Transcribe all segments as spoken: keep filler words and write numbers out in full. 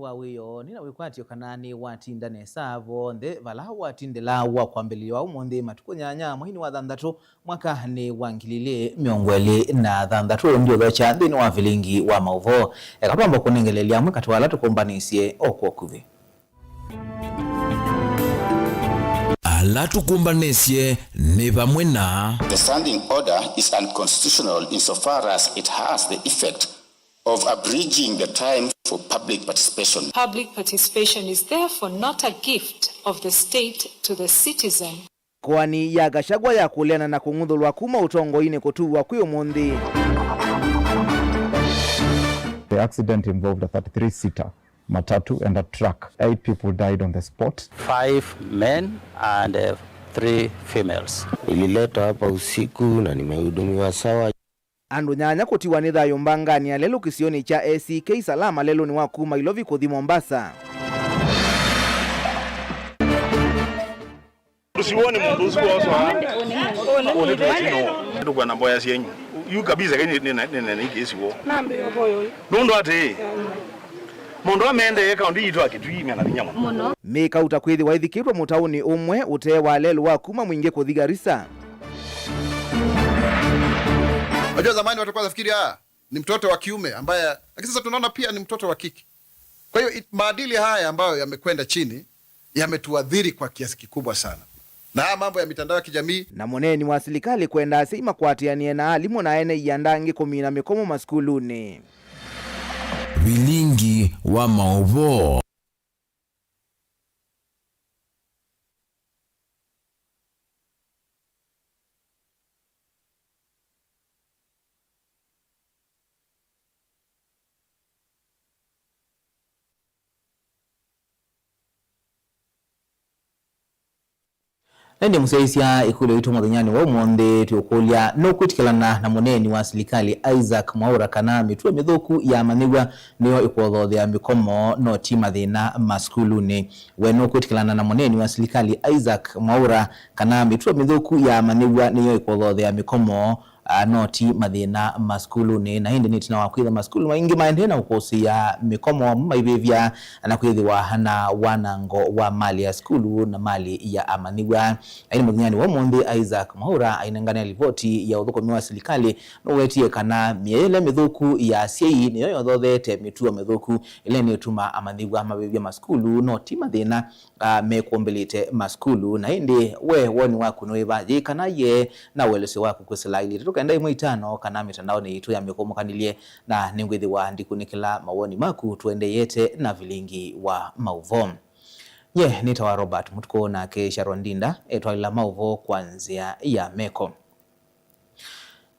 Wa wĩoo nĩ na wĩkwatyo kana nĩwatinda nesa vonthe vala watindĩla wa kwambĩlĩlya wa ũmũnthĩ, matukũ nyanya, mweinĩ wa thanthatũ, mwakanĩ wa ngili ilĩ mĩongo ĩlĩ na thanthatũ. Ndiũthokya nthĩnĩ wa vilingi wa maũvoo. Eka twamba kũnengelelya amwe katĩ wa ala tũkũmbanĩsye o kwa ũkuvĩ. Ala tũkũmbanĩsye nĩ vamwe na The standing order is unconstitutional insofar as it has the effect of abridging the time for public participation. Public participation is therefore not a gift of the state to the citizen. Koani ya Gachagua ya kũleana na kũng'uthũlwa kuma ũtongoinĩ kũtuwa kwĩ ũmũnthĩ. The accident involved a thirty-three seater matatu and a truck. Eight people died on the spot. Five men and, uh, three females. Nililetwa hapa usiku na nimehudumiwa sawa. Andũ nyanya kũtiwa nĩ thayũ mbanganĩ ya lelũ kĩsionĩ kya A C K Salama lelũnĩ wa kuma Ilovi kũthi Mombasa. Usiwone mũndũ ũsu wosa ũlĩtwe tino. Nĩtũkwenda mboya syenyu. Yu kabisa kai nĩ nĩ nĩ kĩsi wo. Nũndũ atĩ mũndũ amendee kaũndĩ yitũ akĩtwi mena vinya mũno. Mĩkauta kwĩthĩwa ĩthikĩtwe mũtaũnĩ ũmwe ũtee wa lelũ wa kuma Mwingĩ kũthi Garissa. Unajua zamani watu walikuwa wanafikiri, ah, ni mtoto wa kiume ambaye, lakini sasa tunaona pia ni mtoto wa kike. Kwa hiyo, it-, maadili haya ambayo yamekwenda chini yametuathiri kwa kiasi kikubwa sana. Na haya mambo ya mitandao ya kijamii. Na mũneeni wa silikalĩ kwenda asyai makwatĩanĩe na alimũ na ene ianda angĩ kũmina mĩkomo masukulunĩ. Vilingi wa maũvoo. Na ĩndĩ mũsyaĩĩsya ĩkũlyo yitũ mũthenyanĩ wa ũmũnthĩ, twĩũkũlya, nũkwĩtĩkĩlana na mũneeni wa silikalĩ Isaac Mwaũra kana mĩtuo mĩthũku ya amanyĩw'a nĩyo ĩkũothoothea mĩkomo, no ti mathĩna masukulunĩ? We nũkwĩtĩkĩlana na mũneeni wa silikalĩ Isaac Mwaũra kana mĩtuo mĩthũku ya amanyĩw'a nĩyo ĩkũothoothea mĩkomo, a, no ti mathĩna masukulunĩ? Na ĩndĩ nĩ ĩtina wa kwĩtha masukulu maingĩ maendee na ũkũsĩĩa mĩkomo, amwe maivĩvya na kwĩthĩwa na wanango wa malĩ ya sukulu na malĩ ya amanyĩw'a. Na ĩndĩ mũthenyanĩ wa ũmũnthĩ, Isaac Mwaũra ainengane livoti ya ũthũkũmi wa silikalĩ nũwetie kana mĩeele mĩthũku ya asyai nĩyo yothotheete mĩtuo mĩthũku ĩla nĩtuma amanyĩw'a mavĩvya masukulu, no ti mathĩna a, mekũmbĩlĩte masukulu. Na ĩndĩ we woni waku nĩ wĩva? Yĩ kana ye na ũelesyo waku kwĩsĩla ilĩ itatũ kenda ĩmwe itano kana mĩtandaonĩ yitũ ya mĩkũmũkanĩlye, na nĩngwĩthĩwa ndikunĩkĩla mawoni maku. Tũendeeyete na vilingi wa maũvoo. Nye nĩtawa Robert Mũtukũ, nake Sharon Ndinda etwalĩla maũvoo kwa nzĩa ya meko.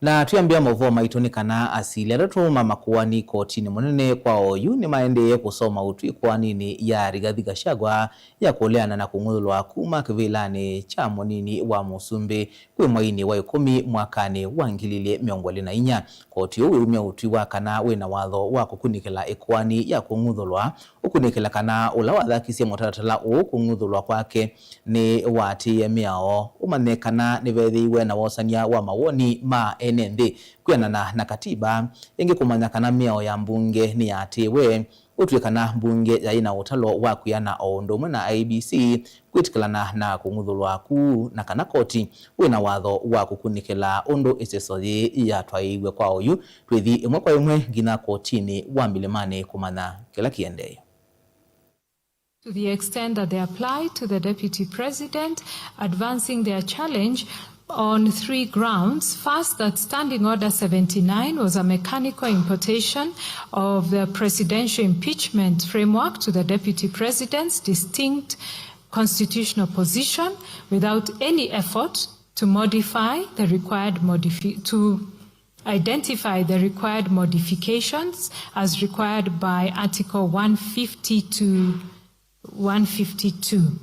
Na twĩambĩa maũvoo maitũ nĩ kana asili atatũ ma makoani kotinĩ mũnene kwa oyu nĩmaendee kũsoma ũtwi koaninĩ ya Rigathi Gachagua ya kũleana na kũng'uthũlwa kuma kĩvĩlanĩ kya mũnini wa mũsumbĩ kwĩ mweinĩ wa ĩkũmi mwakanĩ wa ngili ilĩ mĩongo ĩlĩ na inya. Koti ũũ wĩumya ũtwi wa kana wĩna watho wa kũkunĩkĩla ĩkoani ya kũng'uthũlwa ũkunĩkĩla kana ũla wathakisye mũtalatala ũũ kũng'uthũlwa kwake nĩwaatĩĩe mĩao. Ũmanye kana nĩvethĩiwe na wosany'a wa mawoni ma ene nthĩ kwĩanana na katiba. Ĩngĩ, kũmanya kana mĩao ya mbunge nĩyaatĩĩwe, ũtw'e kana mbunge yaĩ na ũtalo wa kwĩana o ũndũ ũmwe na I E B C kwĩtĩkĩlana na kũng'uthũlwa kũu, na kana koti wĩna watho wa kũkunĩkĩla ũndũ ĩseso yĩĩ yatwaĩiw'e kwa oyu. Twĩthi ĩmwe kwa ĩmwe nginya kotinĩ wa Milimani kũmanya kĩla kĩendee. To the extent that they apply to the Deputy President, advancing their challenge on three grounds. First, that Standing Order seventy-nine was a mechanical importation of the presidential impeachment framework to the Deputy President's distinct constitutional position without any effort to modify the required modifi-, to identify the required modifications as required by Article one fifty to one fifty-two.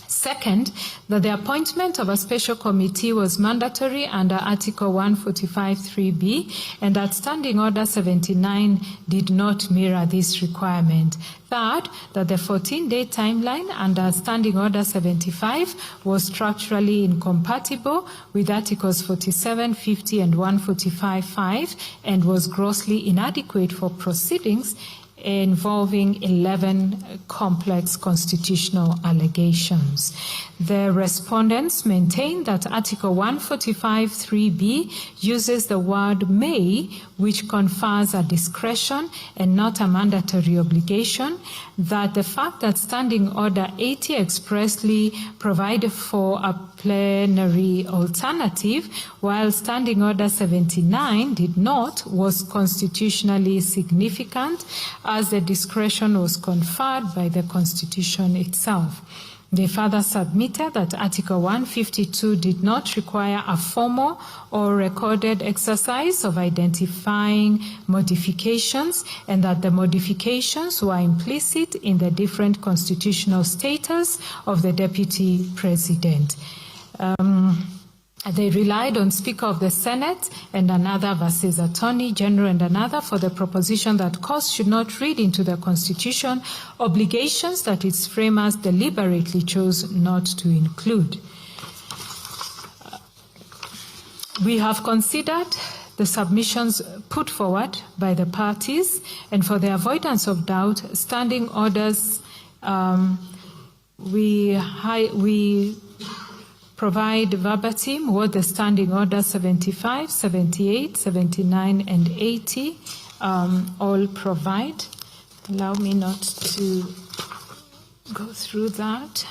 Second, that the appointment of a special committee was mandatory under Article one forty-five three B, and that Standing Order seventy-nine did not mirror this requirement. Third, that the fourteen-day timeline under Standing Order seventy-five was structurally incompatible with Articles forty-seven, fifty, and one forty-five five, and was grossly inadequate for proceedings involving eleven complex constitutional allegations. The respondents maintain that Article one forty-five three B uses the word may, which confers a discretion and not a mandatory obligation, that the fact that Standing Order eighty expressly provided for a plenary alternative, while Standing Order seventy-nine did not, was constitutionally significant, as the discretion was conferred by the Constitution itself. They further submitted that Article one fifty-two did not require a formal or recorded exercise of identifying modifications, and that the modifications were implicit in the different constitutional status of the Deputy President. Um, they relied on Speaker of the Senate and another versus Attorney General and another for the proposition that courts should not read into the Constitution obligations that its framers deliberately chose not to include. We have considered the submissions put forward by the parties, and for the avoidance of doubt, Standing Orders, um, we, hi- we provide verbatim what the Standing Orders seventy-five, seventy-eight, seventy-nine, and eighty, um, all provide. Allow me not to go through that.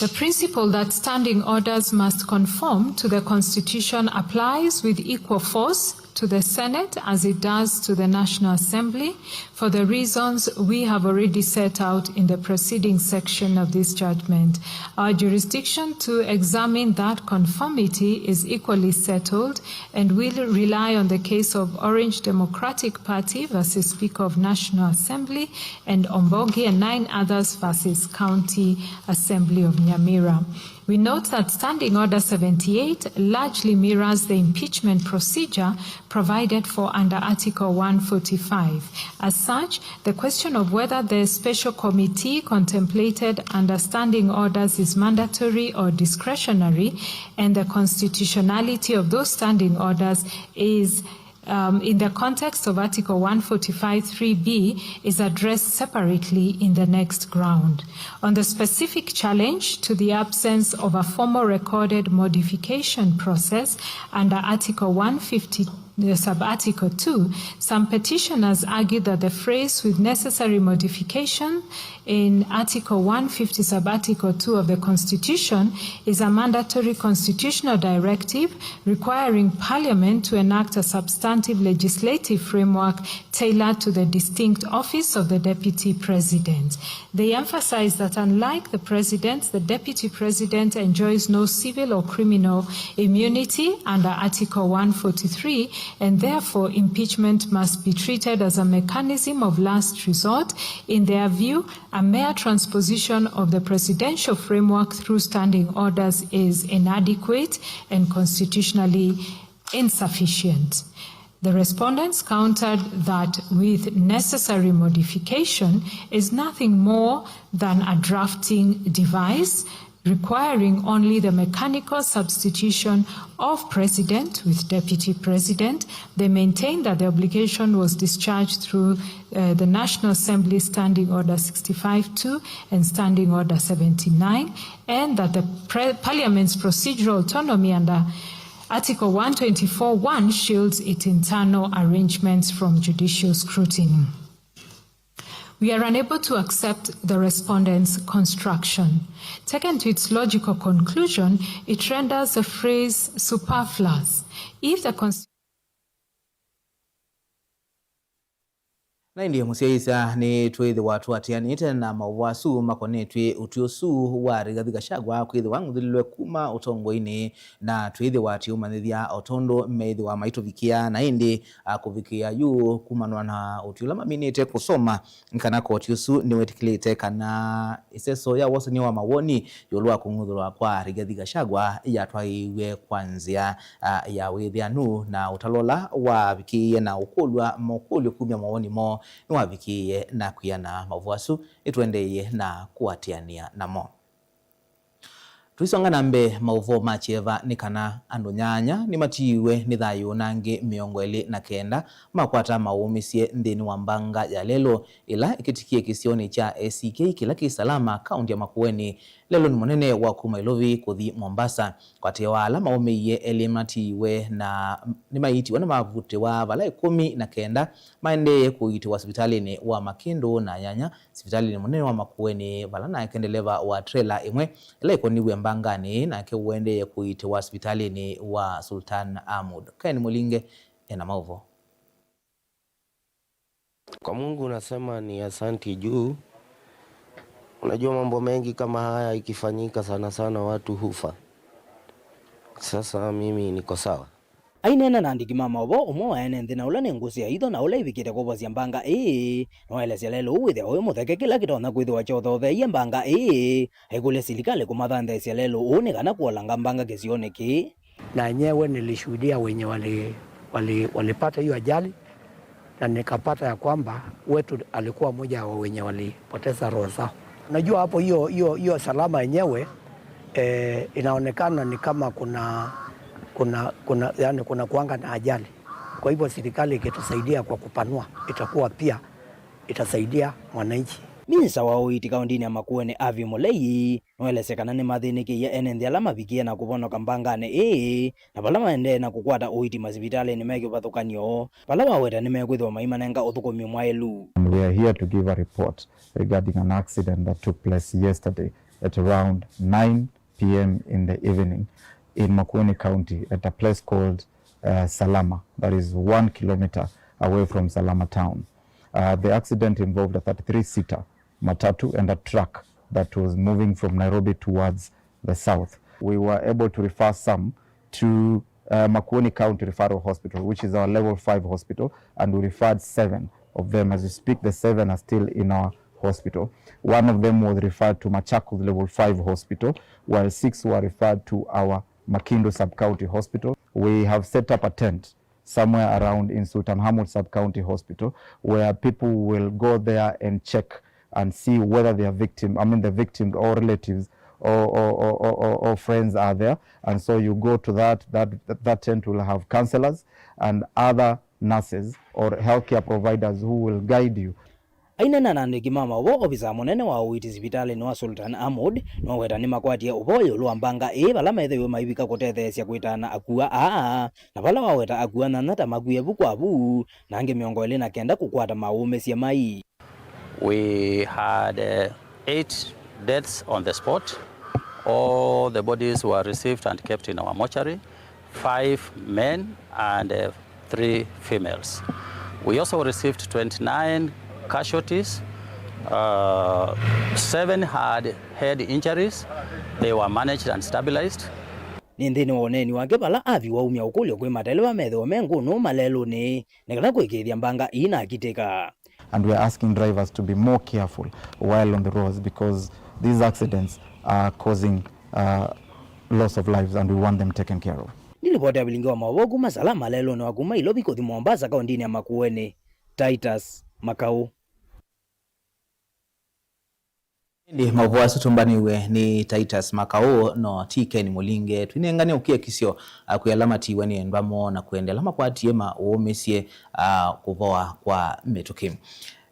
The principle that Standing Orders must conform to the Constitution applies with equal force to the Senate as it does to the National Assembly, for the reasons we have already set out in the preceding section of this judgment. Our jurisdiction to examine that conformity is equally settled, and will rely on the case of Orange Democratic Party versus Speaker of National Assembly and Ombogi and nine others versus County Assembly of Nyamira. We note that Standing Order seventy-eight largely mirrors the impeachment procedure provided for under Article one forty-five. As such, the question of whether the special committee contemplated under Standing Orders is mandatory or discretionary, and the constitutionality of those Standing Orders is um, in the context of Article one forty-five three B is addressed separately in the next ground. On the specific challenge to the absence of a formal recorded modification process under Article one fifty, uh, sub-article two, some petitioners argue that the phrase "with necessary modification" in Article one fifty, sub-article two of the Constitution is a mandatory constitutional directive requiring Parliament to enact a substantive legislative framework tailored to the distinct office of the Deputy President. They emphasize that, unlike the President, the Deputy President enjoys no civil or criminal immunity under Article one forty-three, and therefore impeachment must be treated as a mechanism of last resort. In their view, a mere transposition of the presidential framework through Standing Orders is inadequate and constitutionally insufficient. The respondents countered that "with necessary modification" is nothing more than a drafting device requiring only the mechanical substitution of President with Deputy President. They maintain that the obligation was discharged through, uh, the National Assembly Standing Order sixty-five two and Standing Order seventy-nine, and that the pre- Parliament's procedural autonomy under Article one twenty-four one shields its internal arrangements from judicial scrutiny. We are unable to accept the respondents' construction. Taken to its logical conclusion, it renders the phrase superfluous. If the Constitution Na ĩndĩ mũsyaĩĩsya, nĩtwĩthĩwa tũatĩanĩte na maũvoo asu makonetw'e ũtwi ũsu wa Rigathi Gachagua kwĩthĩwa ang'uthũlĩlwe kuma ũtongoinĩ, na twĩthĩwa tũiũmanyĩthya o tondũ meĩthĩwa maitũvikĩa, na ĩndĩ, a, kũvikĩĩa yu kumanwa na ũtwi ũla maminĩte kũsoma, nĩ kana koti ũsu nĩwĩtĩkĩlĩte kana ĩseso ya wosany'a wa mawoni ĩũlũ wa kũng'uthũlwa kwa Rigathi Gachagua yatwaĩiw'e kwa nzĩa, a, ya wĩthĩanu, na ũtalo ũla wavikĩie na ũkũlw'a mokũlyo kumya mawoni moo nĩwavikĩie na kwĩana. Maũvoo asu nĩtũendeeie na kũatĩanĩa namo. Tũisonga na mbee, maũvoo ma kyeva nĩ kana andũ nyanya nĩmatiiwe nĩ thayũ na angĩ mĩongo ĩlĩ na kenda makwata maũmĩsye nthĩnĩ wa mbanga ya lelũ ĩla ĩkĩtikie kĩsionĩ kya S C K kĩla kĩ Salama, kaũnti ya Makueni. Lelũ nĩ mũnene wa kuma Ilovi kũthi Mombasa. Kwatĩo wa ala maũmĩie elĩ matiiwe na nĩmaiitiwe na mavutĩwa vala ĩkũmi na kenda maendee kũiitĩwa sivitalĩnĩ wa Makĩndũ na nyanya sivitalĩnĩ mũnene wa Makueni, vala nake ndeleva wa trela ĩmwe ĩla ĩkoniw'e mbanganĩ nake ũendee kũiitĩwa sivitalĩnĩ wa Sultan Ahmud. Ken Mũlinge ena maũvoo. Kwa Mungu nasema ni asanti juu unajua mambo mengi kama haya ikifanyika sana sana watu hufa. Sasa mimi niko sawa. Aineena na andĩki ma maũvoo, ũmwe wa ene nthĩ na ũla nĩ ngũsĩ ya itho na ũla ĩvikĩte kũvosya mbanga ĩĩ, nĩwaelesya lelũ ũũ wĩthĩawa wĩ mũtheke kĩla kĩtonya kwĩthĩwa kyaũthotheeie mbanga ĩĩ, aikũlya silikalĩ kũmathanthĩĩsya lelũ ũũ nĩ kana kũolanga mbanga kĩsionĩ kĩĩ. Na enyewe nilishuhudia wenye wali, wali, walipata hiyo ajali, na nikapata ya kwamba wetu alikuwa mmoja wa wenye walipoteza roho zao. Unajua hapo hiyo, hiyo, hiyo Salama yenyewe, eh, inaonekana ni kama kuna, kuna, kuna, yani kuna kuanga na ajali. Kwa hivyo serikali ikitusaidia kwa kupanua, itakuwa pia itasaidia mwananchi. Minista wa ũiiti kaũntinĩ ya Makueni, Avi Mũlei, nĩwaelesya kana nĩmathĩnĩkĩie ene nthĩ ala mavikie na kũvonoka mbanganĩ ĩĩ, na vala maendee na kũkwata ũiiti masivitalĩnĩ me kĩvathũkany'o, vala waweta nĩmekwĩthĩwa maimanenga ũthũkũmi mwaĩlu. And we are here to give a report regarding an accident that took place yesterday at around nine p m in the evening in Makueni County at a place called, uh, Salama, that is one kilometer away from Salama town. Uh, the accident involved a thirty-three seater matatu and a truck that was moving from Nairobi towards the south. We were able to refer some to, uh, Makueni County Referral Hospital, which is our level five hospital, and we referred seven of them. As we speak, the seven are still in our hospital. One of them was referred to Machakos Level five Hospital, while six were referred to our Makindu Sub-County Hospital. We have set up a tent somewhere around in Sultan Hamud Sub-County Hospital, where people will go there and check and see whether their victim, I mean the victim or relatives or, or, or, or, or, or friends are there. And so you go to that, that, that tent will have counselors and other nurses or healthcare providers who will guide you. Aineena na andĩki ma maũvoo, ovisaa mũnene wa ũiiti sivitalĩnĩ wa Sultan Ahmud nĩwaweta nĩmakwatie ũvoo ĩũlũ wa mbanga ĩĩ vala methĩiwe maivika kũtetheesya kwĩtaana akua aa, na vala waweta akua nyanya ta makwie vu kwa vu, na angĩ mĩongo ĩlĩ na kenda kũkwata maũmĩsye mai. We had, uh, eight deaths on the spot. All the bodies were received and kept in our mortuary. Five men and, uh, three females. We also received twenty-nine casualties. Uh, seven had head injuries. They were managed and stabilized. Nĩ nthĩnĩ wa ũneeni wake vala Avi waumya ũkũlyo kwĩ mateleva methĩwe me ngũnũ malelũnĩ nĩ kana kũĩkĩĩthya mbanga ii nakitĩka. And we are asking drivers to be more careful while on the roads because these accidents are causing, uh, loss of lives and we want them taken care of. Nĩ livoti ya vilingi wa maũvoo kuma Salama lelũnĩ wa kuma Ilovi kũthi Mombasa kaũntinĩ ya Makueni, Titus Makau. Ĩndĩ maũvoo asu tũmbanĩw'e nĩ Titus Makau, no ti Ken Mũlinge. Twinengane ũkiakisyo, ah, kwĩ ala matiiwe nĩ endwa moo na kwĩ ene ala makwatie maũũmĩsye, ah, kũvoa kwa mĩtũkĩ.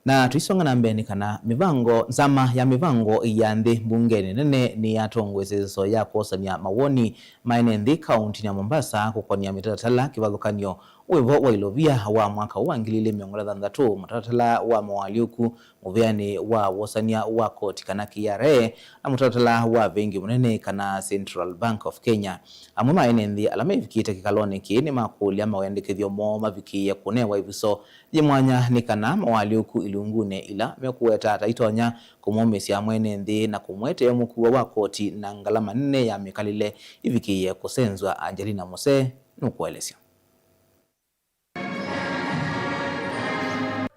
Na tũisonga na mbee nĩ kana mĩvango, nzama ya mĩvango ya nthĩ mbungenĩ nene nĩyatongoesya ĩseso ya kwosany'a mawoni ma ene nthĩ kaũntinĩ ya Mombasa kũkonia mĩtalatala kĩvathũkany'o wĩvo wa ilovia wa mwaka ũũ wa ngili ilĩ mĩongo ĩlĩ na thanthatũ, mũtalatala wa moalyũku mũvĩanĩ wa wosany'a wa koti kana K R A, na mũtalatala wa vengi mũnene kana Central Bank of Kenya. Amwe ma ene nthĩ ala mevikĩte kĩkalonĩ kĩĩ nĩmakũlya mawendekethyo moo mavikĩĩe kũnewa ĩvuso yĩ mwanya nĩ kana moalyũku ilungunĩ ila mekũweta ta itonya kũmũmĩsya mwene nthĩ na kũmũetee mũkuo wa koti na ngalama nene ya mĩkalĩle ivikĩĩe kũsenzwa. Angelina Muse nũkũelesya.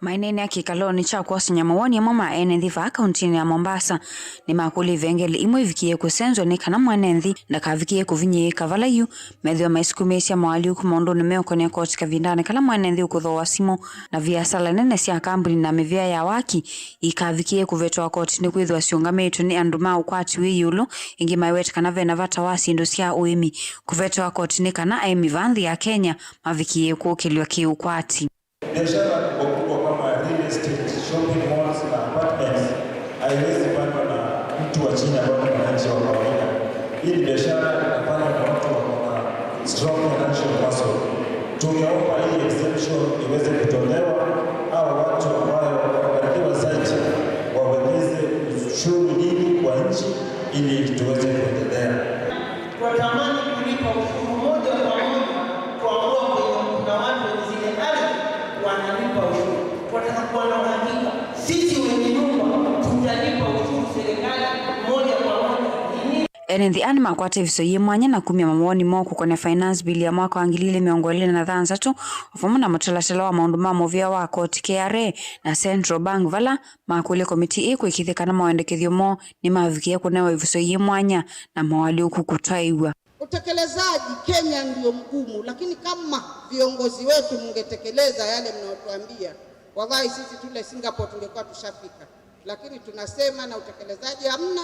Maineenea kĩkalonĩ kya kwosany'a mawoni, amwe ma ene nthĩ vaa kauntinĩ ya Mombasa nĩmakũlya ivengele imwe ivikĩe kũsenzwa nĩ kana mwene nthĩ ndakavikĩe kũvinyĩĩka vala yu methĩwa maisukumĩĩsya moalyũku maũndũnĩ meũkonea koti kavindanĩ kala mwene nthĩ ũkũthooa simũ na viasala nene sya kambuni na mĩvĩa ya waki ikavikĩe kũvetwa koti nĩkwĩthĩwa syũngamĩtwe nĩ andũ ma ũkwati wĩ ĩũlũ. Ĩngĩ maiweta kana vena vata wa syĩndũ sya ũĩmi kũvetwa koti nĩ kana aĩmi vaa nthĩ ya Kenya mavikĩe kũkĩlw'a kĩ-ũkwati. Biashara kubwa kubwa kama real estate, shopping malls na apartments haiwezi fanywa na mtu wa chini ambaye ni mwananchi wa kawaida. Hii ni biashara inafanywa na watu wako na strong financial muscle. Tungeomba hii exemption iweze kutolewa, hawa watu ambayo wamebarikiwa site wawekeze ushuru nyingi kwa nchi ili tuweze kuendelea. Watamani kulipa ushuru moja kwa moja, kuamua kwenye kuna watu wenye zile ardhi wanalipa ushuru. Wataka kuwa na uhakika, sisi wenye nyumba tutalipa ushuru serikali moja kwa moja. Ni nini? Ene nthĩ aa nĩmakwata ĩviso yĩ mwanya na kumya mawoni moo kũkonea Finance Bill ya mwaka wa ngili ilĩ mĩongo ĩlĩ na thanthatũ, o vamwe na mũtalatala wa maũndũ ma mũvĩa wa koti, K R A, na Central Bank, vala makũlya komitii ĩĩ kũĩkĩĩthya kana mawendekethyo moo nĩmavikĩa kũnewa ĩviso yĩ mwanya na moalyũku kũtwaĩw'a. Utekelezaji Kenya ndio mgumu, lakini kama viongozi wetu mngetekeleza yale mnayotuambia, wallahi sisi tule Singapore tungekuwa tushafika. Lakini tunasema na utekelezaji hamna,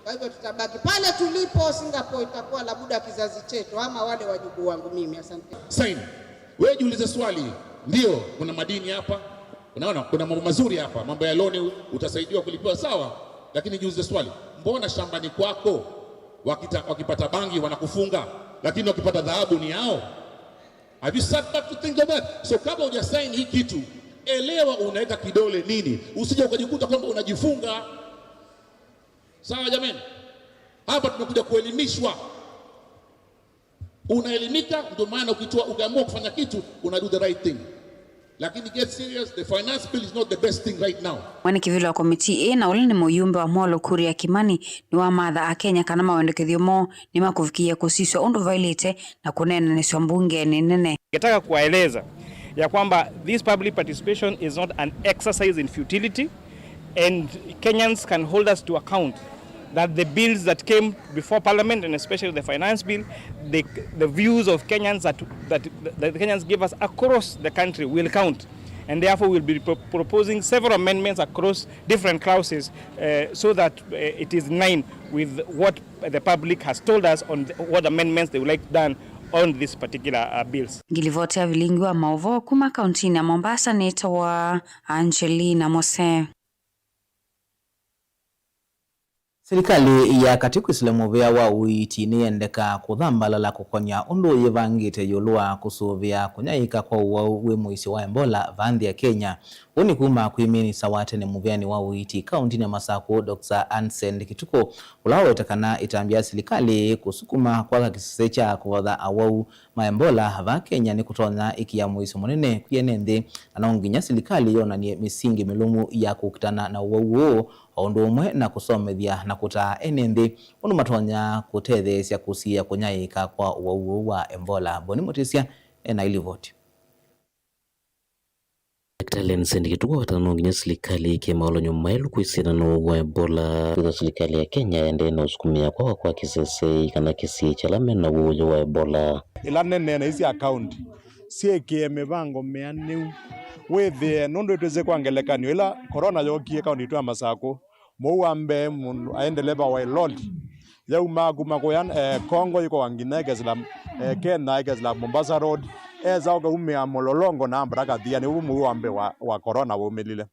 kwa hivyo tutabaki pale tulipo. Singapore itakuwa labuda kizazi chetu ama wale wajukuu wangu mimi. Asante. Sign. Wewe jiulize swali, ndio kuna madini hapa, unaona kuna mambo mazuri hapa, mambo ya loan utasaidiwa kulipiwa, sawa, lakini jiulize swali, mbona shambani kwako wakita, wakipata bangi wanakufunga, lakini wakipata dhahabu ni yao? Have you sat back to think of that? So kabla hujasaini hii kitu, elewa unaweka kidole nini, usije ukajikuta kwamba unajifunga. Sawa jamani, hapa tumekuja kuelimishwa. Unaelimika, ndio maana ukitoa, ukiamua kufanya kitu, una do the right thing. Lakini get serious, the finance bill is not the best thing right now. Mwene kĩvĩla wa komitii ĩĩ na ũla nĩ mũyumbe wa Molo Kuria Kimani nĩwamatha Akenya kana mawendekethyo moo nĩmakũvikĩĩa kũsisw'a ũndũ vaĩlĩte na kũneenanĩsw'a mbungenĩ nene. Ningetaka kuwaeleza ya kwamba this public participation is not an exercise in futility, and Kenyans can hold us to account that the bills that came before Parliament, and especially the Finance Bill, the, the views of Kenyans that, that, that the Kenyans give us across the country will count. And therefore, we'll be pro-, proposing several amendments across different clauses, uh, so that, uh, it is in line with what the public has told us on the, what amendments they would like done on these particular, uh, bills. Ngilivoti ya vilingi wa maũvoo kuma kauntinĩ ya Mombasa nĩtawa Angelina Mose. Silikalĩ ya katĩ kwĩsĩla mũvĩa wa ũiiti nĩyendeka kũthambalala kũkonya ũndũ yĩvangĩte ĩũlũ wa kũsũvĩa kũnyaĩĩka kwa ũwau wĩ mũisyo wa Ebola vaa nthĩ ya Kenya. Ũu nĩ kuma kwĩ minista wa tene mũvĩanĩ wa ũiiti kauntinĩ ya Masakũ, Doctor Anson Kituku, ũla waweta kana ĩtambya ya silikalĩ kũsukuma kwaka kĩsese kya kũvatha awau ma Ebola vaa Kenya nĩkũtonya ĩkĩa mũisyo mũnene kwĩ ene nthĩ, na no nginya silikalĩ yonany'e mĩsingi mĩlũmu ya kũkitana na ũwau ũũ, o ũndũ ũmwe na kũsomethya na kũtaa ene nthĩ ũndũ matonya kũtetheesya kũsiĩĩa kũnyaĩĩka kwa ũwau ũũ wa Ebola. Boni Mũtĩsya ena ilivoti. Daktari Anson Kituku aweta no nginya silikalĩ yĩkĩe maũlany'o maĩlu kwĩsĩana na ũwau wa Ebola. Kwĩthĩwa silikalĩ ya Kenya yaendee na ũsukumĩa kwakwa kwa kĩsese kana kĩsiĩĩ kya ala me na ũwau ũyũ wa Ebola. Ĩla nene na isi akaunti syĩkĩe mĩvango mĩanĩu, wĩthĩe nũndũ ĩtwĩsĩ kwa ngelekany'o ĩla korona yookie kaunti itũ ya Masakũ, mũu wa mbee mũndũ aĩ ndeleva wa ĩloli yaumaa kuma kũya, eh, Congo yĩkoa nginya ĩkesĩla, eh, Kenya, ĩkesĩla Mombasa Road, esa ũkaumĩa Mlolongo na ambata Kathia, nĩw'o mũu wa mbee wa, wa korona waumĩlile.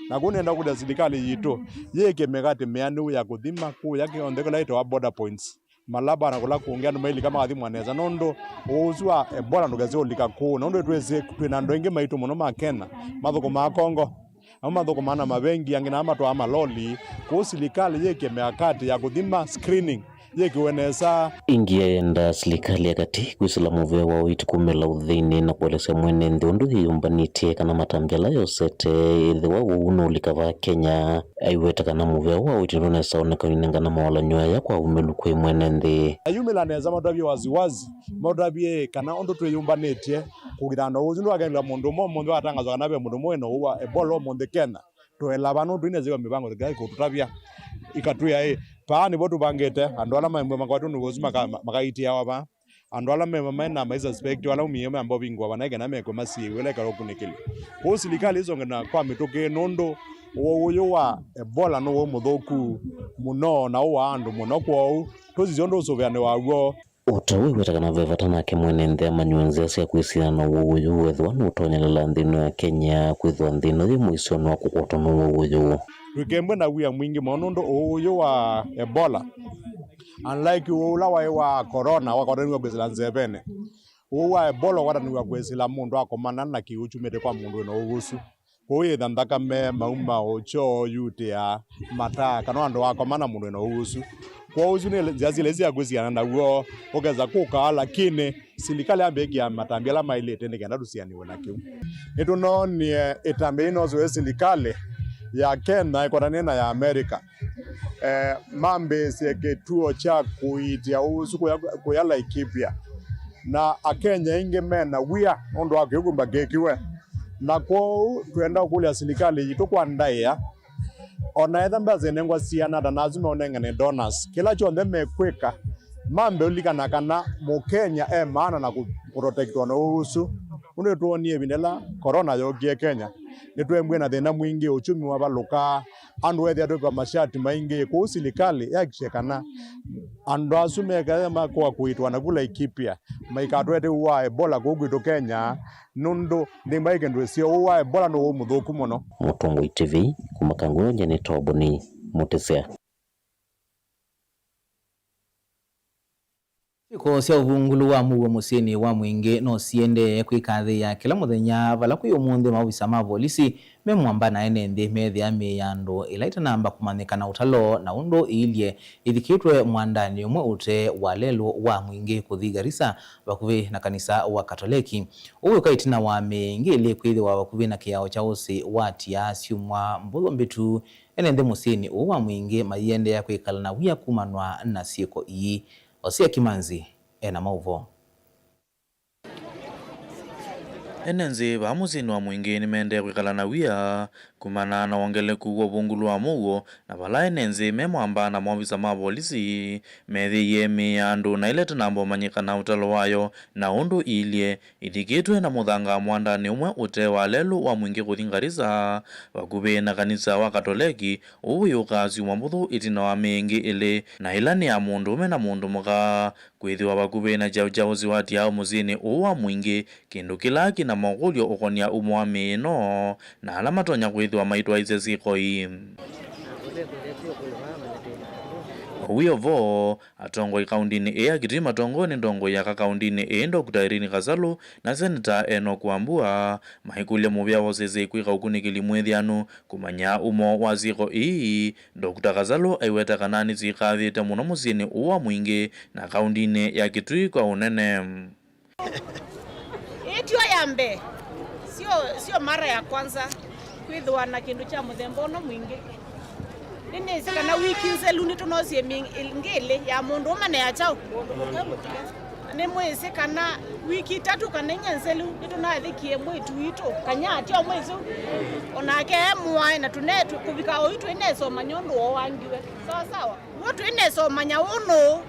Na kũu nĩenda kũlya silikalĩ yitũ yĩke mĩkate mĩanĩu ya kũthima kũya kĩonthe kĩla ĩtawa border points, Malaba na kũla kũngĩ andũ mailika makathimwa nesa, nũndũ ũwau ũsu wa Ebola ndũkese ũlika kũu, nũndũ twĩsĩ twĩ na andũ aingĩ maitũ mũno ma Kenya mathũkũmaa Congo. Amwe mathũkũmaa na mavengi, angĩ nao matwaa maloli. Kwoou silikalĩ yĩke mĩakati ya kũthima, screening, yĩkĩwe nesa. Ĩngĩ ayenda silikalĩ ya katĩ kwĩsĩla mũvea wa ũiiti kumĩla ũtheinĩ na kũelesya mwene nthĩ ũndũ yĩyũmbanĩtye kana matambya ala yosete, ĩthĩwa ũu nũũlika vaa Kenya. Aiweta kana mũvea wa ũiiti ndũnesa oneka ũinengana mawalany'o aya kwa aumĩlu kwĩ mwene nthĩ. Ayumĩla nesa matavye waziwazi, matavye kana ũndũ twĩyũmbanĩtye kũkitana na ũu ũsu ndwakethĩwa mũndũ ũmwe ũmũnthĩ watangazwa kana ve mũndũ ũmwe wĩna ũu wa Ebola ũmũnthĩ Kenya. Tũelava nũndũ ĩnezĩwa mĩvango ĩkatũtavya, ikatwĩa ĩ, paa nĩvo tũvangĩte andũ ala makwatwe nĩ ũsu maka-, makaitĩawa vaa. Andũ ala me, mena maisuspect ala umie mamba ũvingũa vana ĩkenda mekwe masiĩw'e ĩla ĩkala ũkunĩkĩli. Kwoou silikalĩ ĩsonge na kwa mĩtũkĩ nũndũ ũwau ũyũ wa Ebola nĩ ũwau mũthũku mũno na ũwaa andũ mũno, kwoou tũsisye ũndũ ũsũvĩanĩ waw'o. O ta ũu aiweta kana ve vata nake mwene nthĩ amanyĩwe nzĩa sya kwĩsilana na ũwau ũyũ wethĩwa nũtonyelela nthĩ ĩno ya Kenya, kwĩthĩwa nthĩ ĩno yĩ mũisyonĩ wa kũkwatwa nĩ ũwau ũyũ. Twĩkembwe na wia mwingĩ mũno nũndũ ũwau ũyũ wa Ebola, unlike ũwau ũla waĩ wa corona wakwataniw'a kwĩsĩla nzevenĩ, ũwau wa Ebola ũkwatanĩw'a kwĩsĩla mũndũ akomana na kĩw'ũ kyumĩte kwa mũndũ wĩna ũwau ũsu. Kwoou yĩtha nthakame, maumau, kyoo, yutĩa, mataa, kana andũ akomana mũndũ wĩna ũwau ũsu. Kwoou isu nĩ nzĩa syĩlĩ sya kwĩsiana naw'o, ũkesa kũkaa, lakini silikalĩ yambĩĩkĩa matambya ala maĩlĩte nĩ kenda tũsianĩw'e na kĩu. Nĩtũnoonie ĩtambya yĩĩ nosũe silikalĩ ya Kenya ĩkwatanĩe na ya America, eh, mambĩĩsye kĩtuo kya kũiitĩa ũsu kũya, kũya Laikipia. Na Akenya aingĩ me na wia nũndũ wa kĩu kũmba kĩkiwe. Na kwoou twenda ũkũlya silikalĩ yitũ kwa ndaĩa, o na etha mbesa inengwa siana ata na asu meũnengane donors, kĩla kyonthe mekwĩka, mambe ũlikana kana Mũkenya e maana na kũ-, kũprotektwa na ũu ũsu. Nũndũ nĩtwonie ĩvinda ĩla corona yookie Kenya, nĩtwembwie na thĩna mwingĩ, uchumi wavalũka, andũ ethĩa twĩkwa mashati maingĩ. Kwoou silikalĩ yahakikishe kana andũ asu mekaya makoa kũitwa naku Laikipia, maikatwete ũu wa Ebola kũu kwitũ Kenya, nũndũ nthĩ mbaĩ kĩndũ ĩseo ũu wa Ebola nĩ ũu mũthũku mũno. Mũtongoi T V kuma Kangundo, nĩ Toboni Mũtĩsya. Syĩko sya ũvungũlu wa mũuo mũsyĩnĩ wa Mwingĩ no siendee kwĩkathĩĩa kĩla mũthenya, vala kwĩ ũmũnthĩ maovisa ma volisi me mwamba na ene nthĩ meethĩa mĩĩ ya andũ ĩla ĩtanamba kũmanyĩka na ũtalo na ũndũ ĩilye ĩthikĩtwe mwandanĩ ũmwe ũte wa lelũ wa Mwingĩ kũthi Garissa, vakuvĩ na kanisa wa Katoleki. Ũu wĩũka ĩtina wa mĩĩ ĩngĩ ĩlĩ kwĩthĩwa vakuvĩ na kĩao kya ũsĩ wa Tiaa syumwa mbũthũ mbĩtu. Ene nthĩ mũsyĩnĩ ũũ wa Mwingĩ maiendeea kwĩkala na wia kumanwa na syĩko ii. Osia Kimanzi ena maũvoo. Ene nthĩ vaa mũsyĩnĩ wa Mwingĩ nĩmendee kwĩkala na wia kumana na wongeleku wa ũvungũlu wa mũuo, na vala ene nthĩ me mwamba na maovisa ma volisi meethĩie mĩĩ ya andũ na ĩla ĩtanamba ũmanyĩka na ũtalo wayo na ũndũ iilye, ĩthikĩtwe na mũthanga mwandanĩ ũmwe ũte wa lelũ wa Mwingĩ kũthi Garissa, vakuvĩ na kanisa wa Katoleki, ũu wĩũkaa syumwa mbũthũ ĩtina wa mĩĩ ĩngĩ ĩlĩ, na ĩla nĩ ya mũndũũme na mũndũ mũka, kwĩthĩwa vakuvĩ na kyaũ kya ũsĩ wa Tiaa mũsyĩnĩ ũũ wa Mwingĩ, kĩndũ kĩla kĩ na makũlyo ũkonia umo wa mĩĩ ĩno na ala matonya kwĩthĩwa maitwaĩĩsya syĩko ii. Wĩ o vo, atongoi kaũndĩnĩ ĩĩ ya Kitui matongoew'e nĩ ntongoi ya kakaũndĩnĩ ĩĩ Doctor Irene Kasalu na Seneta Enock Wambua maikũlya mũvea wa ũsĩsĩi kwĩka ũkunĩkĩli mwĩthĩanu kũmanya umo wa syĩko ii. Doctor Kasalu aiweta kana nĩsyĩkathĩte mũno mũsyĩnĩ ũũ wa Mwingĩ na kaũndĩnĩ ya Kitui kwa ũnene. Ĩĩ tyo ya mbee, sio, sio mara ya kwanza kwĩthĩwa na kĩndũ kya mũthemba ũno Mwingĩ. Nĩnĩsĩ kana wiki nzelu nĩtũnosie mĩĩ ĩngĩ ĩlĩ ya mũndũũme na ya kyaũ. Nĩmwĩsĩ kana wiki itatũ kana inya nzelu nĩtũnathĩkie mwĩĩtu witũ Kanyati o mwĩsũ, o nake e mũae na tũne-, tũ-, kũvika oyu twĩnesomanya ũndũ wooangiwe. Sawa sawa. W'o twĩnesa ũmanya ũũ nũũ,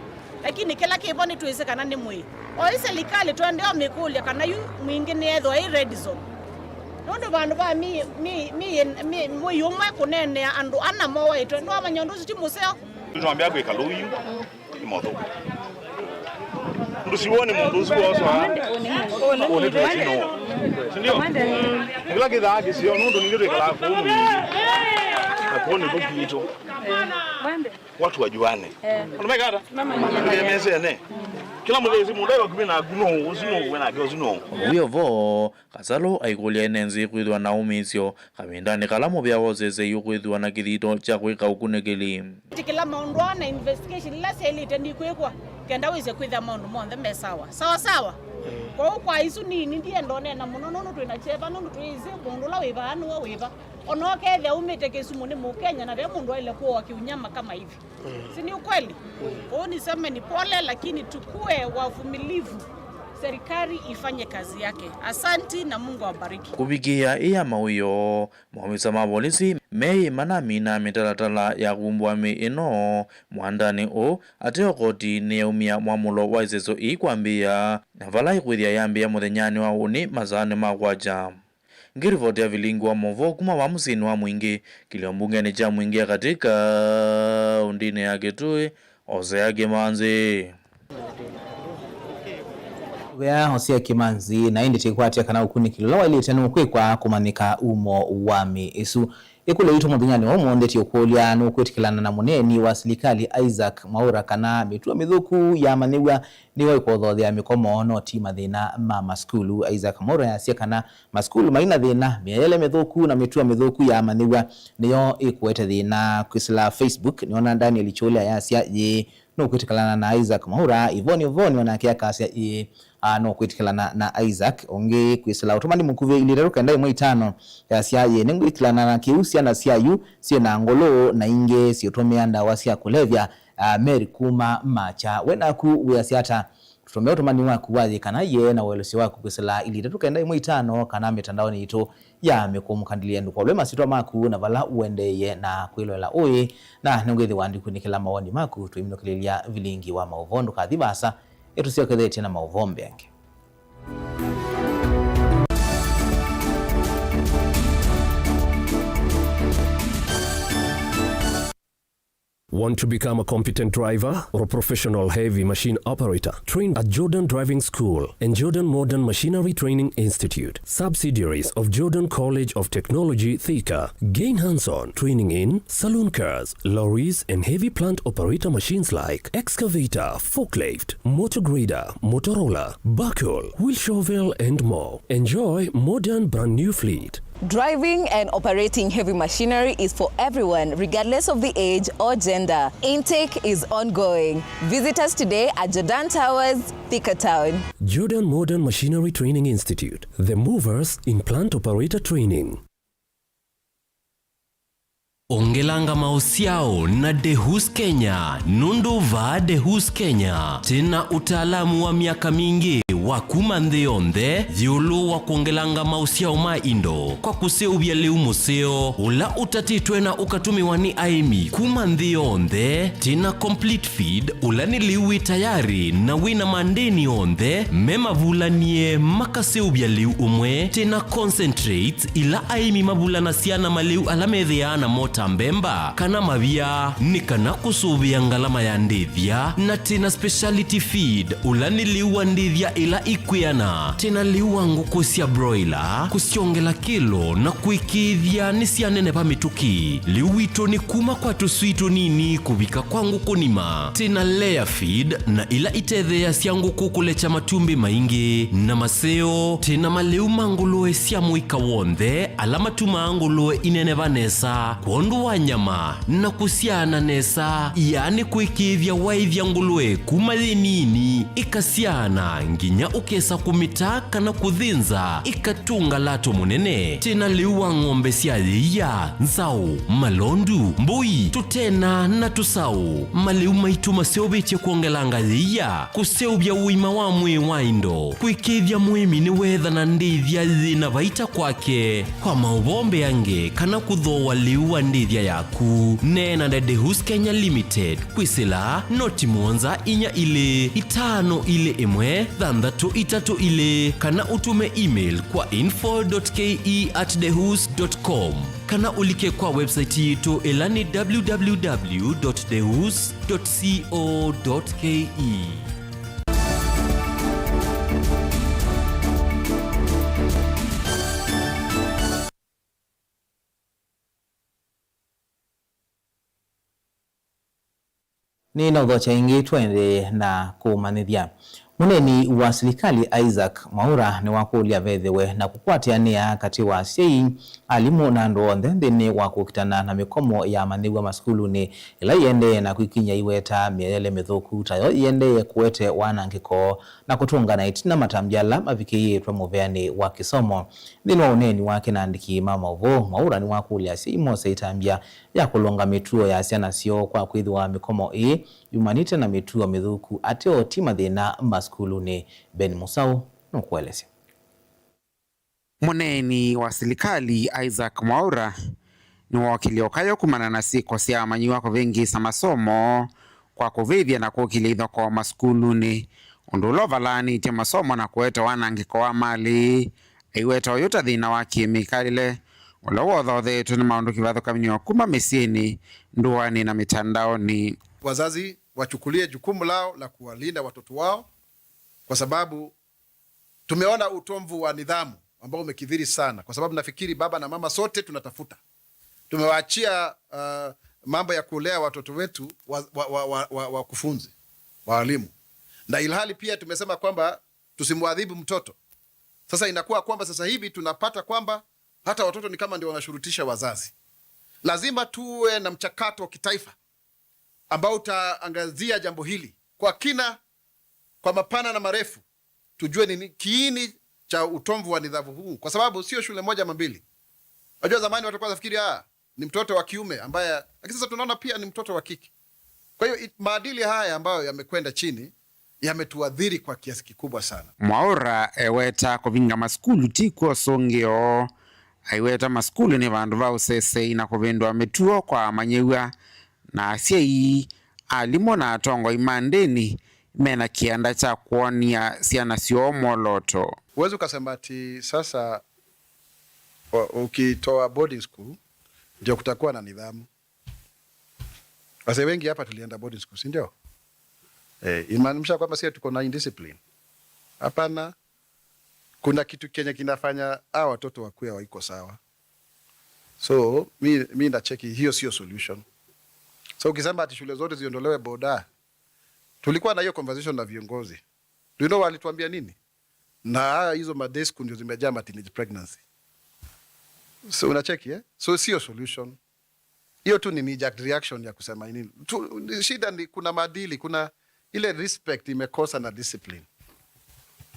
lakini kĩla kĩvo nĩtwĩsĩ kana nĩ mwĩĩ. Oyu silikalĩ tũendee ũmĩkũlya kana yu Mwingĩ nĩyethĩwa ĩ red zone. Nũndũ vandũ va mi-, mi-, mi-, mi-, mwĩĩ ũmwe kũneenea andũ ana mowaĩtwe, nĩwamanya ũndũ ũsu ti mũseo? Twambĩa kwĩka lũu yu, nĩ mothũku. Ndũsiwone mũndũ ũsu woswa. Ũnĩ twĩsino. Sindio? Kĩla kĩthaa kĩseo, nũndũ ningĩ twĩkalaa kũu Mwingĩ. Kwoni kũku itũ. Watu wajuane. Andũ mekata? Mamenyane. Mesene. Kila mũthĩ si mũndũ e vakuvĩ naku no, ũsu no, we nake ũsu no. Ũu wĩ o vo, Kasalũ aikũlya ene nzĩ kwĩthĩwa na ũmĩĩsyo kavindanĩ kala mũvĩa wosesei ũkwĩthĩwa na kĩthito kya kwĩka ũkunĩkĩli. Ĩtĩkĩla maũndũ aa na investigation ila syaĩlĩte nikwĩkwa, kenda wĩse kwĩthĩa maũndũ monthe me sawa. Sawa sawa? Kwoou kwa isu nini, ndienda ũneena mũno nũndũ twĩ na kyeva, nũndũ twĩsĩ mũndũ ũla wĩ vaa nĩwe wĩ va. Ona ũkethĩa umĩte Kisumu nĩ Mũkenya, na ve mũndũ waĩle kũoa kĩunyama kama hivi. Si ni ukweli? Kwoou niseme ni pole, lakini tukue wavumilivu. Serikali ifanye kazi yake. Asanti na Mungu awabariki. Kũvikĩĩa ĩya mawĩoo, maovisa ma volisi meĩ manamina mĩtalatala ya kumbũa mĩĩ ĩno mwandanĩ ũũ, ateo koti nĩyaumya mwamũlo wa ĩseso ii kwambĩĩa, na vala ĩkwĩthĩa yambĩĩa mũthenyanĩ wa ũnĩ masaanĩ ma kwakya. Ngĩrivoti ya vilingi wa maũvoo kuma vaa mũsyĩnĩ wa Mwingĩ, kĩlio mbungenĩ kya Mwingĩ ya katĩ kaũndĩnĩ ya Kitui, Hosea Kimanzi. Hosea, Hosea Kimanzi, na ĩndĩ tĩkwatya kana ũkunĩkĩli ũla waĩlĩte nũkwĩkwa kũmanyĩka umo wa mĩĩ ĩsu. Ĩkũlyo yitũ mũthenyanĩ wa ũmũnthĩ tĩũkũlya, nũkwĩtĩkĩlana na mũneeni wa silikalĩ Isaac Mwaũra kana mĩtuo mĩthũku yamanyĩw'a nĩyo ĩkũthothea mĩkomo, no ti mathĩna ma masukulu? Isaac Mwaũra easya kana masukulu mai na thĩna, mĩeele mĩthũku na mĩtuo mĩthũku yamanyĩw'a nĩyo ĩkũete thĩna. Kwĩsĩla Facebook, nĩona Daniel Chule ayasya, yĩĩ, nũkwĩtĩkĩlana na Isaac Mwaũra. Ivoni Uvoni onake akasya, ĩĩ, a, nũkwĩtĩkĩlana na Isaac. Ũngĩ kwĩsĩla ũtũmani mũkuvĩ, ilĩ itatũ kenda ĩmwe itano, yasya, yĩĩ, nĩngwĩtĩkĩlana na kĩu syana sya yu syĩ na ngũlũ na ingĩ siũtũmĩa ndawa sya kũlevya. A, Mary kuma Macha, we naku wĩasya ata? Tũtũmĩe ũtũmani waku wa yĩ kana yee na ũelesyo waku kwĩsĩla ilĩ itatũ kenda ĩmwe itano kana mĩtandaonĩ yitũ ya mĩkũmũkandĩlya. Ndũkolwe masyĩtwa maku na vala ũendeeye na kwĩloela ũĩ, na nĩngwĩthĩwa ndikunĩkĩla mawoni maku twĩminũkĩlĩlya vilingi wa maũvoo. Ndũkathi vaasa, ĩtũsyokethetye na maũvoo mbee angĩ. Want to become a competent driver or a professional heavy machine operator? Train at Jordan Driving School and Jordan Modern Machinery Training Institute, subsidiaries of Jordan College of Technology, Thika. Gain hands-on training in saloon cars, lorries, and heavy plant operator machines like excavator, forklift, motor grader, motor roller, backhoe, wheel shovel, and more. Enjoy modern brand new fleet. Driving and operating heavy machinery is for everyone, regardless of the age or gender. Intake is ongoing. Visit us today at Jordan Towers, Thika Town. Jordan Modern Machinery Training Institute, the movers in plant operator training. Ongelanga maũsyao na Dehus Kenya, nũndũ vaa Dehus Kenya twĩ na ũtaalamu wa myaka mingĩ wa kuma nthĩ yonthe ĩũlũ wa kwongelanga maũsyao ma indo kwa kũseũvya lĩu mũseo ũla ũtatĩtwe na ũkatũmĩwa nĩ aĩmi kuma nthĩ yonthe. Twĩ na complete feed, ũla nĩ lĩu wĩ tayarĩ na wĩ na mandĩni onthe me mavulanie makaseũvya lĩu ũmwe. Twĩ na concentrates, ila aĩmi mavulanasya na malĩu ala methĩaa namo ta mbemba kana mavia, nĩ kana kũsũvĩa ngalama ya ndĩthya. Na twĩ na speciality feed, ũla nĩ lĩu wa ndĩthya ĩla ikwĩana. Twĩ na lĩu wa ngũkũ sya broiler, kũsyongela kĩlo na kũĩkĩĩthya nĩsyaneneva mĩtũkĩ. Lĩu witũ nĩ kuma kwa tũswii tũnini kũvika kwa ngũkũ nima. Twĩ na layer feed, na ila itetheeasya ngũkũ kũlekya matumbĩ maingĩ na maseo. Twĩ na malĩu ma ngũlũe sya mũika w'onthe, ala matumaa ngũlũe ineneva nesa kwondũ wa nyama na kũsyaana nesa, yaani kũĩkĩĩthya waĩthya ngũlũe kuma yĩ nini ĩkasyaana nginya ũkesa kũmĩtaa kana kũthĩnza ĩkatũnga lato mũnene. Twĩ na lĩu wa ng'ombe sya yĩia, nzaũ, malondu, mbũi, tũtena na tũsaũ. Malĩu maitũ maseũvĩtye kwongelanga yĩia, kũseũvya ũima wa mwĩĩ wa indo, kũĩkĩĩthya mũĩmi nĩweethana ndĩthya yĩ na vaita kwake. Kwa maũvoo mbeange kana kũthooa lĩu wa ndĩthya yaku, neena na Dehus Kenya Limited. Kwĩsĩla noti mũonza inya ilĩ itano ilĩ ĩmwe thanthatũ itatũ ilĩ, kana ũtũme email kwa info dot K E at dehus dot com, kana ũlike kwa website yitũ ĩla nĩ W W W dot dehus dot co dot K E. Nĩnaũthokya ĩngĩ, tũendee na kũmanyĩthya. Mũneeni wa silikalĩ Isaac Mwaũra nĩwakũlya vethĩwe na kũkwatĩanĩa katĩ wa asyai, alimũ na andũ onthe nthĩnĩ wa kũkitana na mĩkomo ya amanyĩw'a masukulunĩ, ĩla ĩendee na kwĩkiny'a iweta mĩelele mĩthũku tayo ĩendee kũete wanangĩko na kũtũngana ĩtina matambya ala mavikĩĩtwe mũveanĩ wa kĩsomo. Nthĩnĩ wa ũneeni wake na andĩki ma maũvoo, Mwaũra nĩwakũlya asyai mose ĩtambya ya kũlũnga mĩtuo ya syana syoo kwa kwĩthĩwa mĩkomo ĩĩ yumanĩte na mĩtuo mĩthũku ateo ti mathĩna masukulunĩ. Ben Mũsaũ nũkũelesya. Mũneeni wa silikalĩ Isaac Mwaũra nĩwookĩlye ũkayũ kumana na syĩko sya amanyĩw'a kũvĩngĩĩsa masomo kwa kũvĩvya na kũkĩlya ithokoo masukulunĩ, ũndũ ũla ũvalaanĩtye masomo na kũete wanangĩko wa malĩ. Aiweta ũyũ ta thĩna wa kĩmĩkalĩle ũla wothotheetwe nĩ maũndũ kĩvathũkany'o kuma mĩsyĩnĩ, ndũanĩ na mĩtandaonĩ. Wazazi wachukulie jukumu lao la kuwalinda watoto wao, kwa sababu tumeona utovu wa nidhamu ambao umekithiri sana, kwa sababu nafikiri baba na mama sote tunatafuta. Tumewaachia, uh, mambo ya kulea watoto wetu wa, wa, wa, wa, wa, wakufunzi, waalimu. Na ilhali pia tumesema kwamba tusimwadhibu mtoto. Sasa inakuwa kwamba sasa hivi tunapata kwamba hata watoto ni kama ndio wanashurutisha wazazi. Lazima tuwe na mchakato wa kitaifa ambao utaangazia jambo hili kwa kina, kwa mapana na marefu, tujue nini kiini cha utovu wa nidhamu huu, kwa sababu sio shule moja ama mbili. Unajua, zamani watu walikuwa wanafikiri, ah, ni mtoto wa kiume ambaye, lakini sasa tunaona pia ni mtoto wa kike. Kwa hiyo, it-, maadili haya ambayo yamekwenda chini yametuathiri kwa kiasi kikubwa sana. Mwaũra eweta kũvinga masukulu ti kw'o ũsũngĩo. Aiweta masukulu nĩ vandũ va ũsesei na kũvĩndũa mĩtuo kwa amanyĩw'a, na asyai, alimũ na atongoi ma ndĩni mena kĩanda kya kwony'a syana syoo mwolooto. Huwezi ukasema ati sasa, wa-, ukitoa boarding school ndio kutakuwa na nidhamu. Wazee wengi hapa tulienda boarding school, si ndio? Eh, inamaanisha kwamba sisi tuko na indiscipline? Hapana. Kuna kitu kenye kinafanya hawa watoto wakuwe hawaiko sawa. So mi, mi nacheki hiyo sio solution. So ukisema ati shule zote ziondolewe boda, tulikuwa na hiyo conversation na viongozi. Do you know walituambia nini? Na haya, hizo ma day school ndio zimejaa ma teenage pregnancy. So unacheki, eh? So sio solution. Hiyo tu ni knee-jerk reaction ya kusema nini. Tu, shida ni kuna maadili, kuna ile respect imekosa na discipline.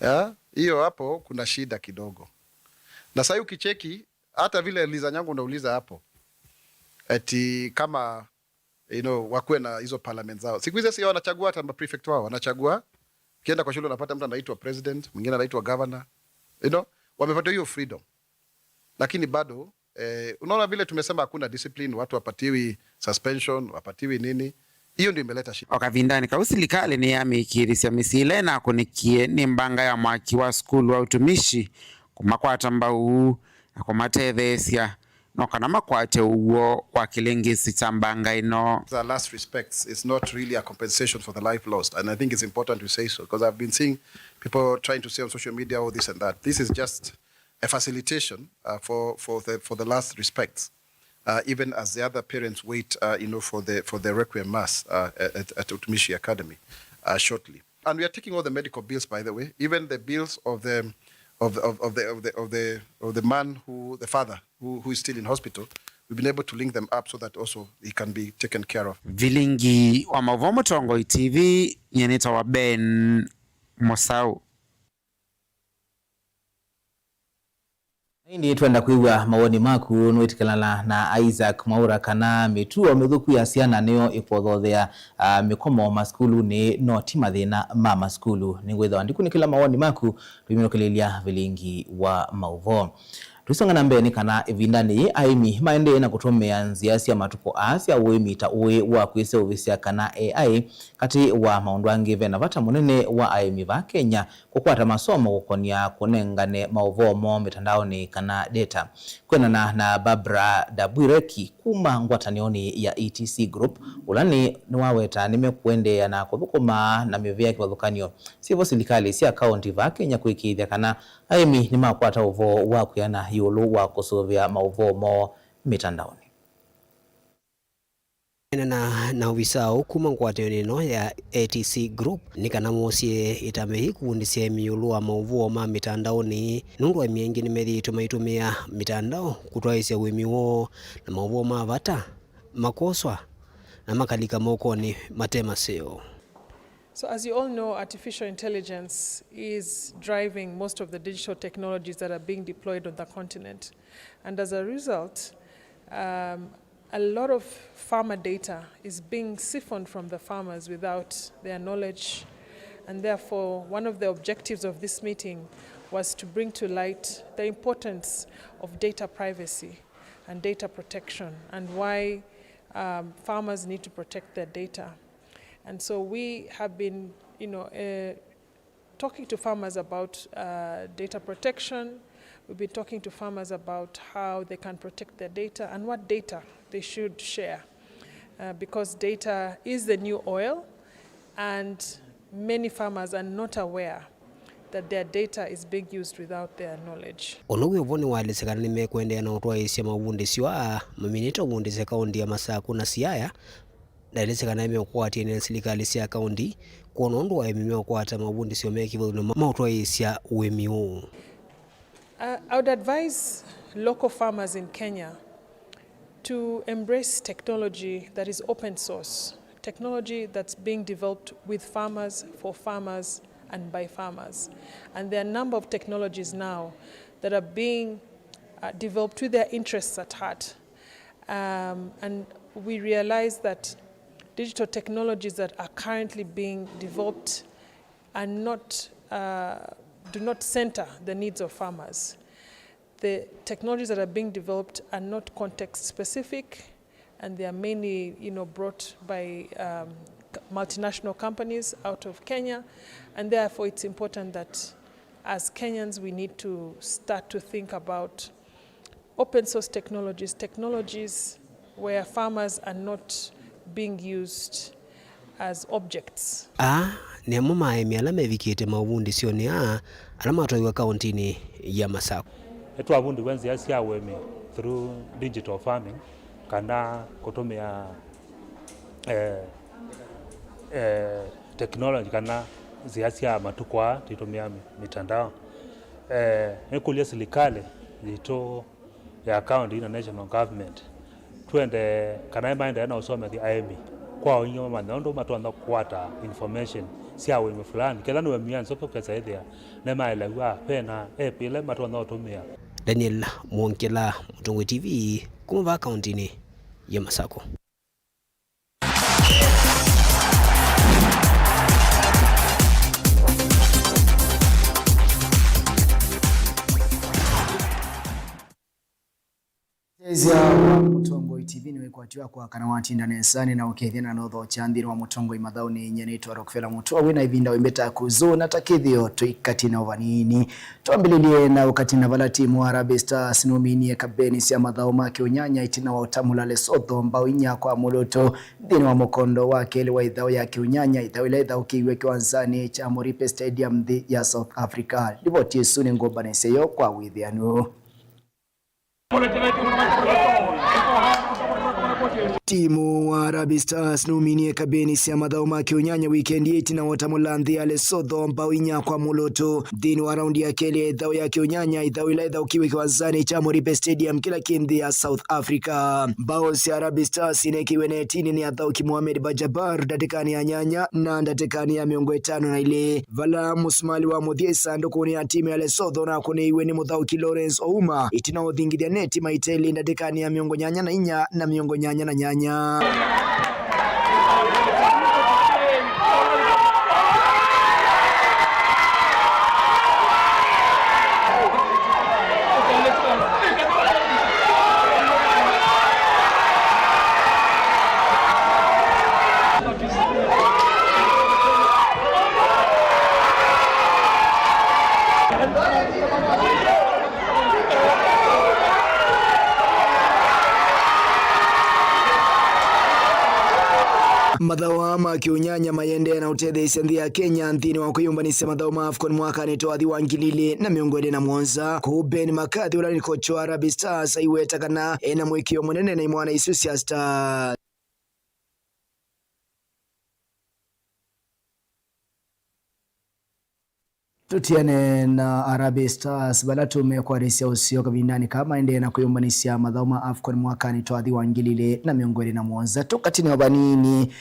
Ya? Hiyo hapo kuna shida kidogo. Na sasa ukicheki, hata vile Liza Nyangu unauliza hapo, eti kama, you know, wakuwe na hizo parliament zao. Siku hizi sio wanachagua hata ma prefect wao, wanachagua. Ukienda kwa shule unapata mtu anaitwa president, mwingine anaitwa governor. You know, wamepata hiyo freedom. Lakini bado, eh, unaona vile tumesema hakuna discipline, watu wapatiwi suspension, wapatiwi nini. Hiyo ndio imeleta shida. O kavindanĩ kau, silikalĩ nĩyamĩĩkĩĩthĩsya mĩsyĩ ĩla ĩnakũnĩkie nĩ mbanga ya mwaki wa sukulu wa utumishi, kũmakwata mbau na kũmatetheesya no kana makwate ũw'o wa kĩlĩngĩsĩ kya mbanga ĩno. The last respects is not really a compensation for the life lost, and I think it's important to say so, because I've been seeing people trying to say on social media, "Oh, this and that." This is just a facilitation, uh, for, for the, for the last respects, uh, even as the other parents wait, uh, you know, for the, for the requiem mass, uh, at, at Utumishi Academy, uh, shortly. And we are taking all the medical bills, by the way, even the bills of the, of, of, of the, of the, of the, of the man who, the father who, who is still in hospital. We've been able to link them up so that also he can be taken care of. Vilingi wa Maũvoo Mũtongoi T V, nyie nĩtawa Ben Mũsaũ. Na ĩndĩ twenda kwĩw'a mawoni maku. Nĩwĩtĩkĩlana na Isaac Mwaũra kana mĩtuo mĩthũku ya syana nĩyo ĩkwothothea, ah, mĩkomo masukulunĩ, no ti mathĩna ma masukulu? Nĩngwĩthĩwa ndikunĩkĩla mawoni maku tũiminũkĩlĩlya vilingi wa maũvoo. Tũisonga na mbee nĩ kana ĩvindanĩ yĩĩ aĩmi maendee na kũtũmĩa nzĩa sya matukũ aa sya ũĩmi ta ũĩ wa kwĩseũvĩsya kana A I. Katĩ wa maũndũ angĩ, ve na vata mũnene wa aĩmi va Kenya kũkwata masomo kũkonya kũnengane maũvoo moo mĩtandaonĩ kana data. Kwĩanana na Barbara Dabwireki kuma ngwatanĩonĩ ya E T C Group, ũla nĩ, nĩwaweta nĩmekũendeea na kũthũkũma na mĩvĩa kĩvathũkany'o syĩvo silikalĩ sya kaũnti va Kenya kũĩkĩĩthya kana aĩmi nĩmakwata ũvoo wa kwĩana ĩũlũ wa kũsũvĩa maũvoo moo mĩtandaonĩ. Kũneena na ovisa ũũ kuma ngwatanĩonĩ ĩno ya A T C Group nĩ kana moosie ĩtambya yĩĩ kũvundĩsya aĩmi ĩũlũ wa maũvoo ma mĩtandaonĩ, nũndũ aĩmi aingĩ nĩmethĩĩtwe maitũmĩa mĩtandao kũtwaĩĩsya ũĩmi woo, na maũvoo ma vata makoswa na makalika mokonĩ mate maseo. So as you all know, artificial intelligence is driving most of the digital technologies that are being deployed on the continent. And as a result, um, a lot of farmer data is being siphoned from the farmers without their knowledge. And therefore, one of the objectives of this meeting was to bring to light the importance of data privacy and data protection and why, um, farmers need to protect their data. And so we have been, you know, uh, talking to farmers about, uh, data protection. We've been talking to farmers about how they can protect their data and what data they should share, uh, because data is the new oil, and many farmers are not aware that their data is being used without their knowledge. Ũndũ wĩ ũvoo nĩwaelesya kana nĩmekũendeea na ũtwaĩĩsya mavundĩsyo aa maminĩte ũvundĩsya kaũntĩ ya Masakũ na Siaya, ndaelesya kana nĩmeũkwatĩanĩa na silikalĩ sya kaũntĩ kwona ũndũ aĩmi meũkwata mavundĩsyo me kĩvathũkany'o ma ũtwaĩĩsya ũĩmi ũũ. Uh, I would advise local farmers in Kenya to embrace technology that is open source, technology that's being developed with farmers, for farmers, and by farmers. And there are a number of technologies now that are being, uh, developed with their interests at heart. Um, and we realize that digital technologies that are currently being developed are not, uh, do not center the needs of farmers. The technologies that are being developed are not context specific, and they are mainly, you know, brought by, um, c-, multinational companies out of Kenya, and therefore it's important that as Kenyans we need to start to think about open source technologies, technologies where farmers are not being used as objects. Aa nĩ amwe ma aĩmi ala mevikĩte maũvundĩsyonĩ aa ala matwaiwe kaũntĩnĩ ya Masakũ. Nĩtwavundĩw'e nzĩa sya ũĩmi through digital farming, kana kũtũmĩa, eh, eh, technology kana nzĩa sya matukũ aa tũitũmĩa mĩ-, mitandao. Eh, nĩkũlya silikalĩ yitũ ya county na national government twende kana maendeee na ũsomethya aĩmi kwa ũingĩ, mamanya ũndũ matonya kũkwata information sya ũĩmi fulani, ketha nĩ ũĩmi wa nzũkĩ, ũkesa ĩthĩa nĩmaelew'a vena app ĩla matonya ũtũmĩa. Daniel Mwongela, Mũtongoi T V, kuma vaa kaũntĩnĩ ya Masakũ. Mũtetheesya wa Mũtongoi T V nĩwĩkwatĩwa kwa kana watinda nesa nĩ na ũkethya na nothokya nthĩnĩ wa Mũtongoi mathaũnĩ. Nyie nĩtwa Rockefeller Mũtua, wĩ na ĩvinda wĩmbĩta kũzũ na ta kĩthĩo tũikatina o vanini. Twambĩlĩlye na ũkatina vala timu wa Harambee Stars nũminie kambeni sya mathaũ ma kĩũnyanya ĩtina wa ũtamũla Lesotho mbao inya kwa mũlũtũ nthĩnĩ wa mũkondo wa kelĩ wa ĩthaũ ya kĩũnyanya, ĩthaũ ĩla ĩthaũkĩiw'e kĩwanzanĩ kya Moripe Stadium nthĩ ya South Africa. Livoti ĩsu nĩ ngũmbanĩsye yo kwa wĩthĩanu. Timu wa Harambee Stars nũminie kambeni sya mathaũ ma kĩũnyanya wikendi ĩtina wa ũtamũla nthĩ ya Lesotho mbao inya kwa mũlũtũ nthĩnĩ wa raundi ya kelĩ ya ĩthaũ ya kĩũnyanya, ĩthaũ ĩla ĩthaũkĩiwe kĩwanzanĩ kya Moripe Stadium kĩla kĩ nthĩ ya South Africa. Mbao sya Harambee Stars inekiwe netinĩ nĩ athaũki Mohamed Bajaber ndatĩkanĩ ya nyanya na ndatĩkanĩ ya mĩongo ĩtano na ilĩ, vala mũsumalĩ wa mũthya ĩsandũkũnĩ ya timu ya Lesotho nakũnĩiwe nĩ mũthaũki Lawrence Ouma ĩtina wa ũthingithya neti maita elĩ ndatĩkanĩ ya mĩongo nyanya na inya na mĩongo nyanya na nyanya. Mathaũ aa ma kĩũnyanya mayendee na ũtetheesya nthĩ ya Kenya nthĩnĩ wa kwĩyũmbanĩsya mathaũ ma AFCON mwakanĩ twathi wa ngili ilĩ na mĩongo ĩlĩ na mũonza. Kũu Ben McCarthy, ũla nĩ kocha wa Harambee Stars, aiweta kana ena mũĩkĩĩo mũnene na imwana isu sya Stars. Tũtiane na Harambee Stars, vala tũmekwarĩsya ũseo kavindanĩ kaa maendee na kwĩyũmbanĩsya mathaũ ma AFCON mwakanĩ twathi wa ngili ilĩ na mĩongo ĩlĩ na mũonza. Tũkatinĩwa vanini,